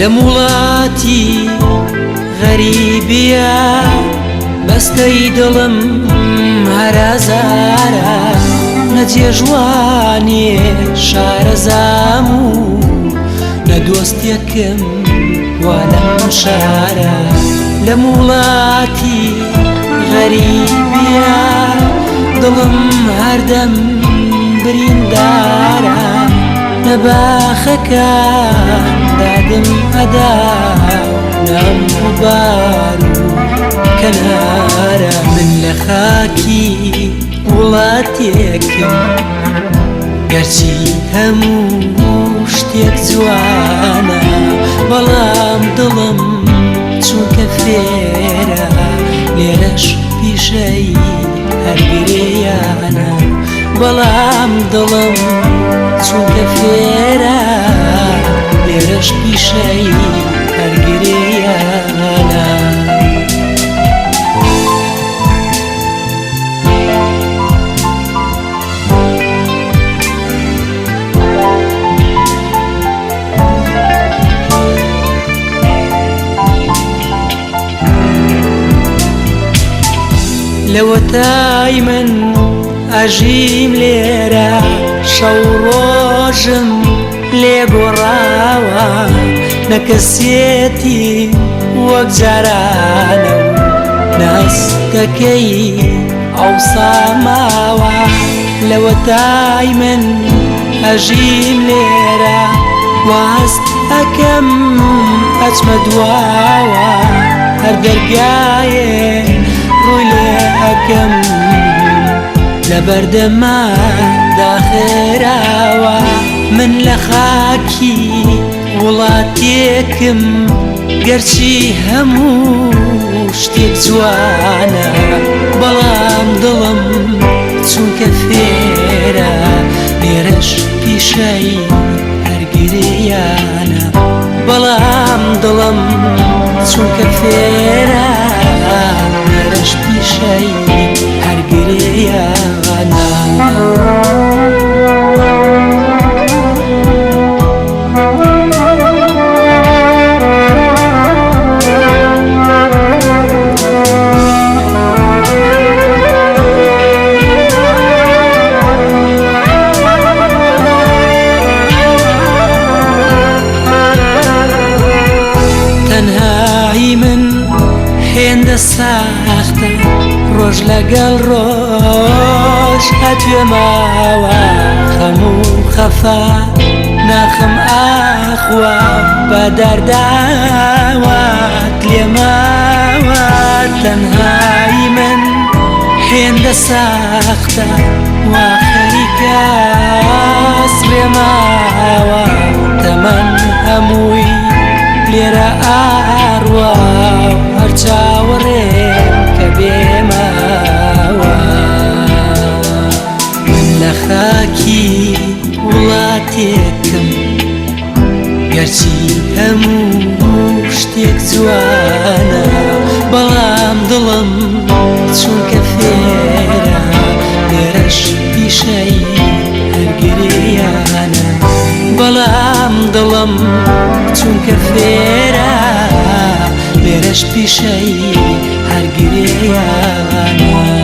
لەم وڵاتی غەریبیە بەستەی دڵم هەرازارە نە جێژوانێ شارەزام و نە دۆستێکم وا لەم شارە لەم وڵاتی غەریبیە دڵم هەردەم بریندارە لە باخەکان دادم ئەدا نام ڕووبار و کەنارە من لە خاکی وڵاتێکم گەرچی هەموو شتێک جوانە بەڵام دڵم چونکە فێرە لێرەش پیشەی هەرگریانە بەڵام دڵم چونکە فێرە لێرەش پیشەی هەرگریانە. لەوەتای من ئەژیم لێرە شەو ڕۆژم لێ گۆڕاوە نە کەسێتی وەک جارانە و ناستەکەی ئەوسا ماوە لەوەتای من ئەژیم لێرە واست ئەکەم ئەچمە دواوە هەر دەرگایێ ڕووی لێ ئەکەم لە بەردەما داخراوە من لە خاکی وڵاتێکم گەرچی هەموو شتێک جوانە بەڵام دڵم چونکە فێرە لێرەش پیشەی هەرگریانە بەڵام دڵم چونکە فێرە لێرەش پیشەی هەرگریانە. تەنهایی من هێندە ساختە ڕۆژ لەگەڵ ڕۆژ ئەتوێ ماوە خەم و خەفە ناخم ئاخوا بە دەرداوات لێ ماوە تەنهایی من هێندە ساختە وا خەریکە سڕێ ماوە تەمەن هەمووی لێرە ئاڕوا هەر چاوەڕێم کە بێماوە من لە خاکی وڵاتێکم گەرچی هەموو شتێک جوانە بەڵام دڵم چونکە فێرە لێرەش پیشەی هەرگریانە بەڵام دڵم چونکە فێرە لێرەش پیشەی هەرگریانە.